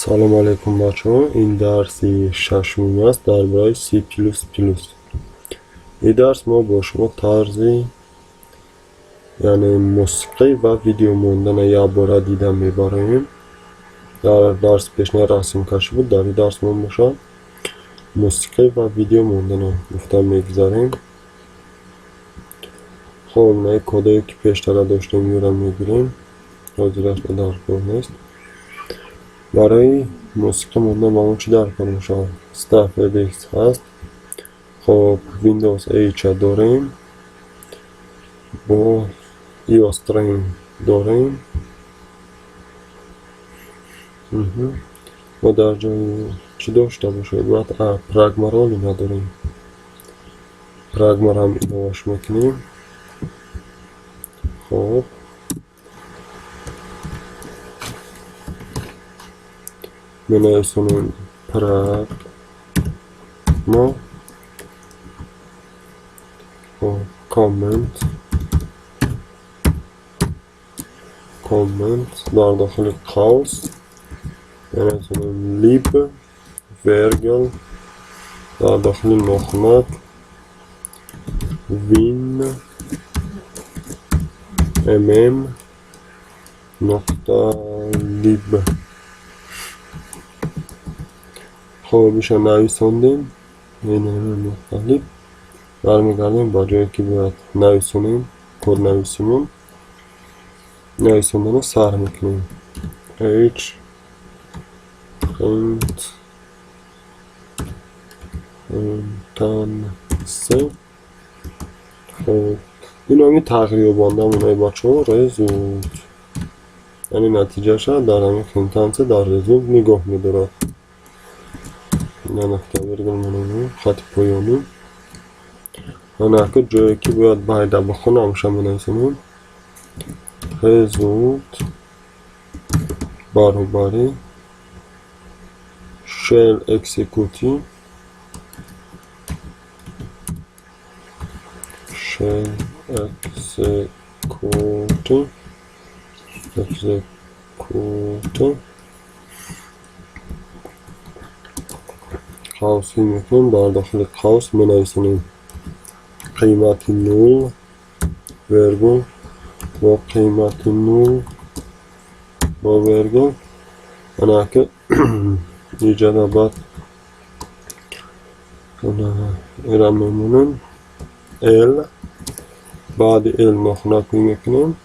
Салом алейкум, бачаҳо. Ин дарси шашумин аст дар бораи C++. Ин дарс мо бо шумо тарзи, яъне мусиқӣ ва видео мондана якбора дида мебароем. Дар дарси пешина расмкашӣ буд, дар ин дарс мо бошад мусиқӣ ва видео мондана гуфта мегузарем. Хоб, наи кодое, ки пештара доштем, юра мегирем, ҳозираш дар кор нест. Барои мусиқӣ мондан ба мо чӣ дар кор мешавад? Staff FX ҳаст. Хоб, Windows H дорем, бо iostream дорем. Мо дар ҷои чӣ дошта бошем? Бояд pragma роли надорем, pragma ро ҳам иловаш мекунем. Хоб, менависонем pragma, comment, comment дар дохили қавс менависонем lib вергел дар дохили нохунак win mm нуқта lib. Хоб, иша нависондем, нуқта lib. Бармегардем ба ҷое, ки бояд нависонем коднависимон. Нависондана сар мекунем. H print c. Хоб, ин ҳами тағйирёбандамонаи, бачаҳо, result, яъне натиҷаша дар ҳамин хинтансе дар result нигоҳ медорад. Нуқта вергул менамоем, хати поёнӣ. Анака ҷое, ки бояд байда бихонам, ҳамаша менависонем. Result баробари shell execute, shell execute, execute қавсӣ мекунем. Дар дохили қавс менависонем қимати нул вергул бо қимати нул бо вергул. Анаки иҷада баъд ира мемонем l, баъди l нохунакӣ мекунем.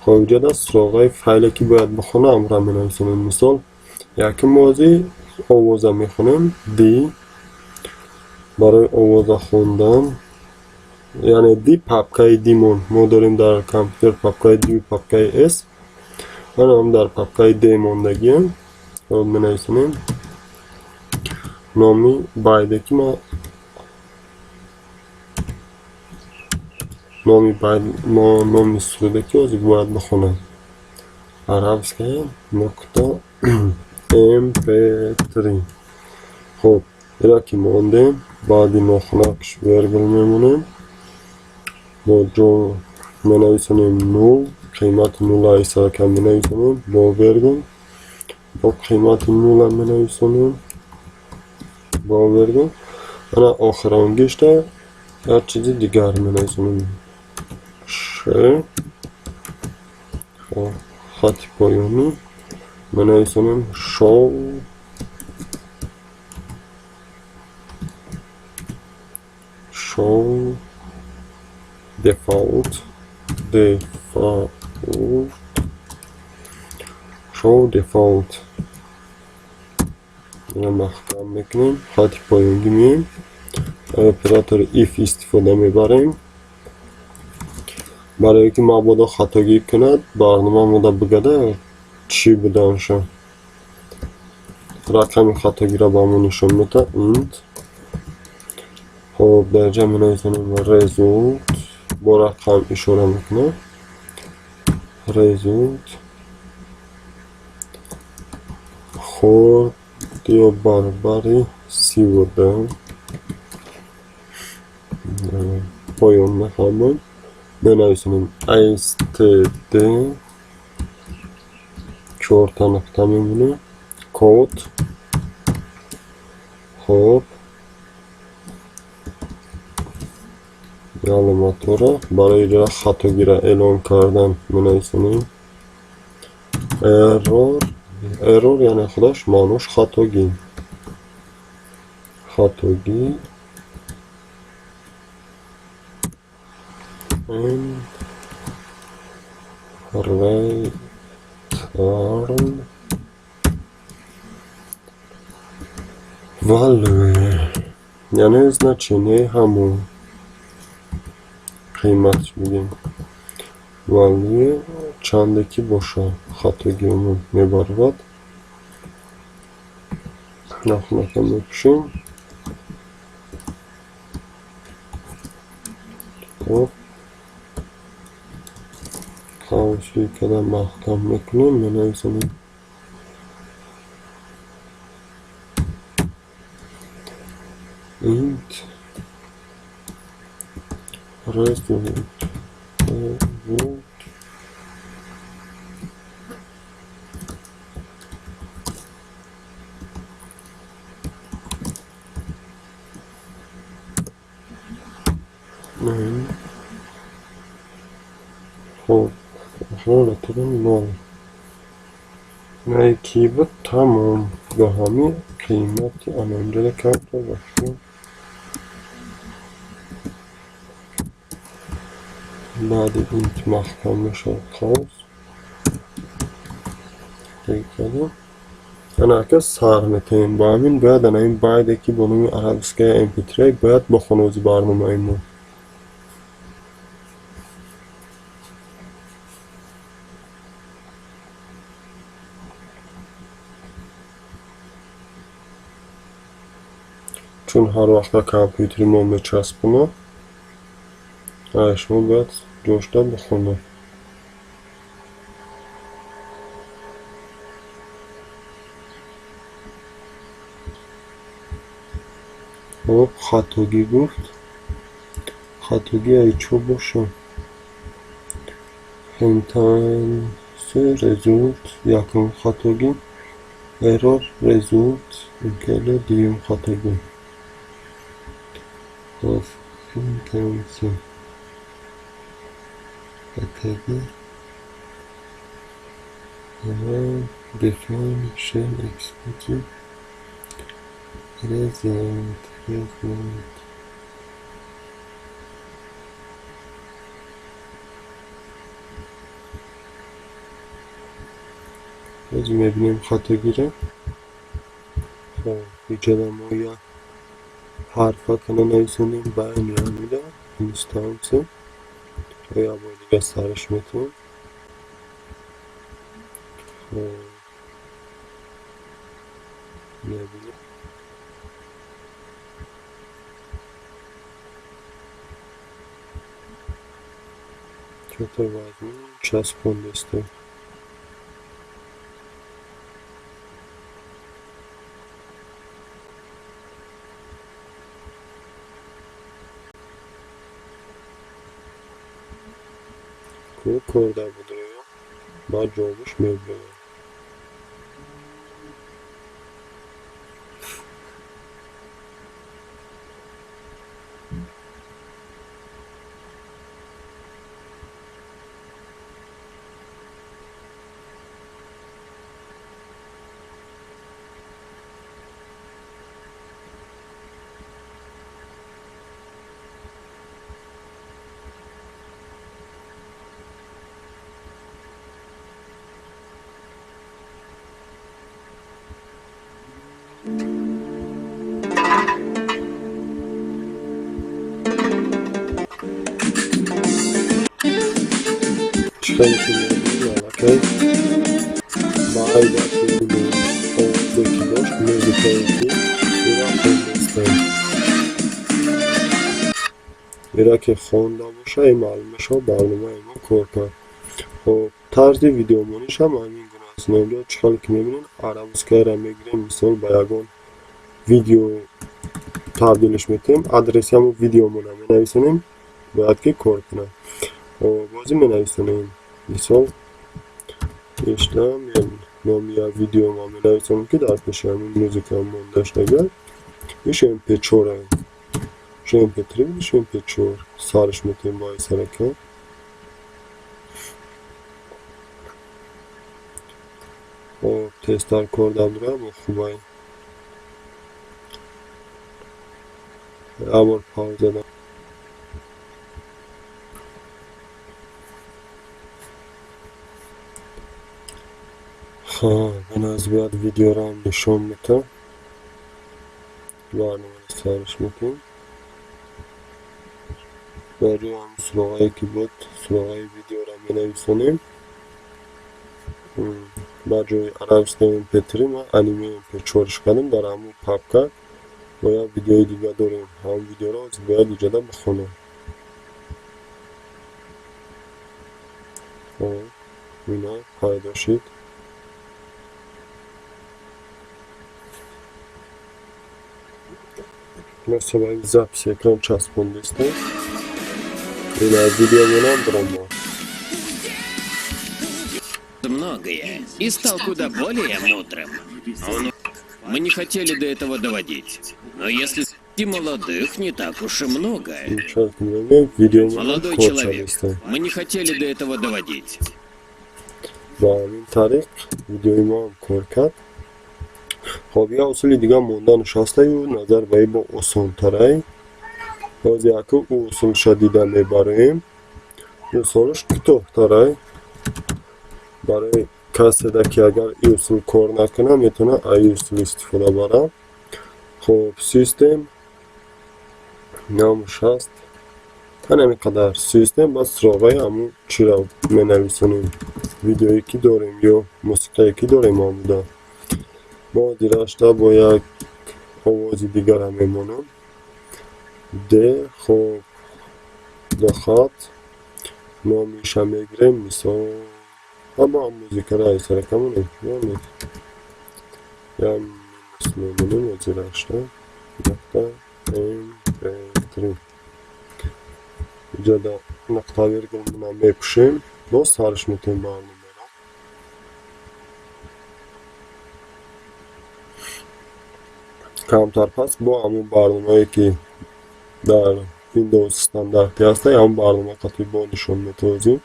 Хоб, иҷода суроғаи файле, ки бояд бихонам, ра менависонем. Мисол, якум мозӣ овоза мехонем d. Барои овоза хондан, яъне d, папкаи d мон мо дорем дар компютер, папкаи d, папкаи s. Манам дар папкаи d мондагиам. Хоб, менависонем номи байде, ки ма номи байд, номи суруде, ки ҳозир бояд бихонам, арабская нуқта mp3. Хоб, ира ки мондем, баъди нохунакш вергул мемонем, бо ҷо менависонем нул, қимати нула исарака менависонем, бо вергул, бо қимати нула менависонем, бо вергул. Ана охиронгишта як чизи дигар менависонем, ш, хати поёнӣ менависонем show, show default, default, show default. Ина маҳкам мекунем, хати поёнгӣ меем, оператори if истифода мебарем, барое ки мабодо хатогӣ кунад, барнома мода бигада чӣ буданша, рақами хатогиро ба мо нишон медиҳад, int. Хоб, дар ҷа менависонем result, бо рақам ишора мекунад result хурд ё баробари 32. Поён мехоҳам, менависонем std, чорта нуқта мемонем. Код. Хоб, аломатҳоро барои иҷра хатогира эълон кардан менависонем. Error, error яъне худаш маънош хатогӣ. Хатогӣ and return value, яъне значение ҳамон қиматш бигем. Value чанде ки бошад хатогиамон мебарад. Нахунака мепӯшем. Хоб, қавсҳои када маҳкам мекунем, менависонем int result, result хоб, return нол. Ки буд, тамом, ба ҳамин қимати анонҷода камтар бахшем. Баъди int маҳкам мешавад қавс. Ана ака сар метавем. Ба ҳамин бояд ана ин байде ки бо номи арабская mp3 бояд бихонози барномаи мо. Чун ҳар вақт ба компютери мо мечаспонад, шумо бояд ҷошта бихонед. Хоб, хатогӣ гуфт. Хатогӣ ай чо бошад? Sentence result якум хатогӣ, error result инкеле дуюм хатогӣ. Хоб, sentence хатогӣ define shell execute result, result. Боз мебинем хатогиро. Хоб, иҷода мо як ҳарфа кана нависонем байни ҳамида instance. Як бор дига сараш метавон. Хоб, мебинем. Чё-то вазмин часпондесте. Ку кор дар будроя баъд ҷавобаш мебирояд. Хеле ки мебинем, аллакай байда овозе ки дошт, музикае ки ира хондастем. Ира ки хонда боша, ин маълум мешавад барномаи мо кор кард. Хоб, тарзи видеомониш ҳам ҳамин гуна аст. Инҷо чӣ хеле ки мебинем, арабскаяро мегирем, мисол ба ягон видео табдилш метавем, адреси ҳамон видеомона менависонем, бояд ки кор кунад. Хоб, бозӣ менависонем. Мисол, иштам Номи як видео ма менависам, ки дар пеши ҳамин музыка монда шудага. Иш MP4 ай. Ш MP3, ш MP4. Сарш метем бо сарака. Хоб, тезтар кор дабдура, бо хубай. Абор пауза дам. Хоб, аз бояд видеоро ҳам нишон медиҳам. Барномаро сарш мекунем. Барои ҳам суроғае ки буд, суроғаи видеоро менависонем. Ба ҷои арабская MP3 ма аниме MP4 кардем дар ҳамон папка. Бо як видеои дига дорем. Ҳамон видеоро бояд иҷода бихонем. Хоб, ина пайдо шуд. Мо сабаби записи экран часпондистем. Ина видеомонам биромад. Многое и стал куда более мудрым. Мы не хотели до этого доводить. Но если и молодых не так уж и много. Молодой человек, мы не хотели до этого доводить. Ба ҳамин тариқ видеои мо ҳам кор кард. Хоб, як усули дига монданаш ҳастаю, назар ба ин бо осонтарай. Боз яку ӯ усулша дида мебарем. Усулаш кӯтоҳтарай. Барои каседа ки агар ин усул кор накунад, метавонад аз ин усул истифода барад. Хоб, систем номаш ҳаст. Ҳамин қадар систем, баъд суроғаи ҳамун чиро менависонем. Видеое ки дорем ё мусиқае ки дорем омуда. Мо дирашта бо як овози дигара мемонам. Д, хоб, д хат номиша мегирем, мисол ҳама музикаро аз сарака монем. Я минус мемонем озирашта. Нуқта MP3. Иҷода нуқта вергулмона мепӯшем, боз сарш метем барномаро. Камтар пас бо ҳамон барномае ки дар Windows стандарти ҳаста, ҳамон барнома қатъи бо нишон метавозем.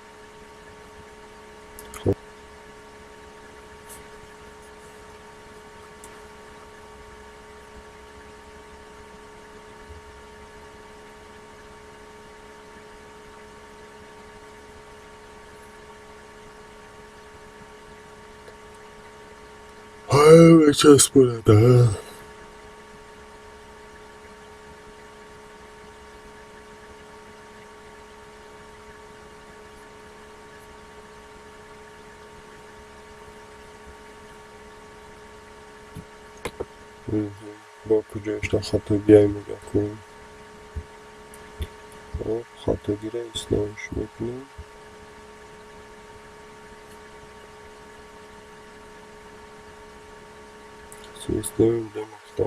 Часпонада. Бо куҷояшда хатогиай мегӯяд кунем. Хоб, хатогиро ислоҳш мекунем. Систем д нуқта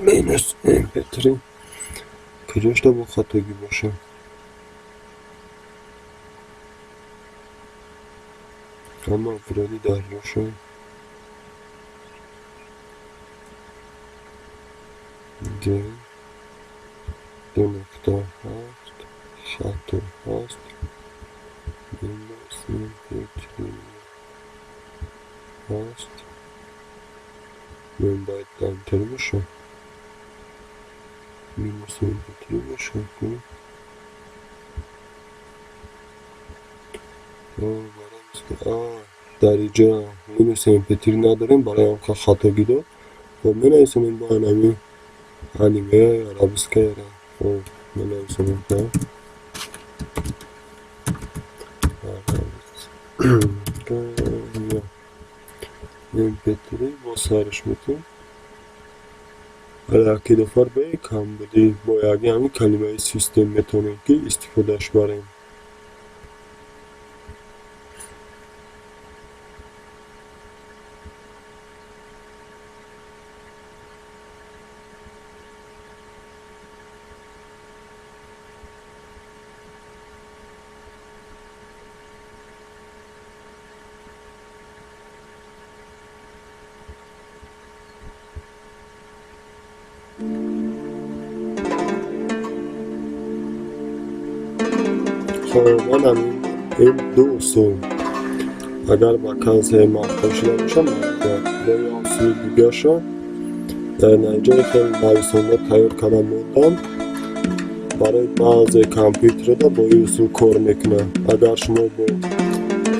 минус MP3. Куҷояшда бо хатогӣ боша? Ҳама вроде дар ҷоша. Д, д нуқта ҳафт, хато ҳаст, минус MP3 ҳаст. Мен бояд дар боша. Минус MP3 боша. Дар инҷа минус MP3 надорем, барои он хатогӣ дод. Хоб, менависонем бо ҳамин аниме арабскаяро. Хоб, менависонем да. MP3 бо сарш метем. Яки дафар бе камбудӣ бо яки ҳамин калимаи систем метавонем ки истифодааш барем. Хоб, ман ин ду усул агар ба касе маъқул шуда бошад, бо ё усули дигаршо дар натиҷаи хеле нависонда тайёр карда мондам. Барои баъзе компютерҳо бо ин усул кор мекунад. Агар шумо бо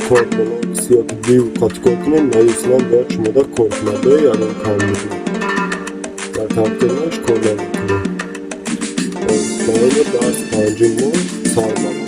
Code Blocks ё ки Div қати кор кунед, на ин усулам бояд шумода кор кунад, бе ягон камбудӣ. Дар компютерҳош кор намекунад. Давоми дарси панҷум мо сарбаланд.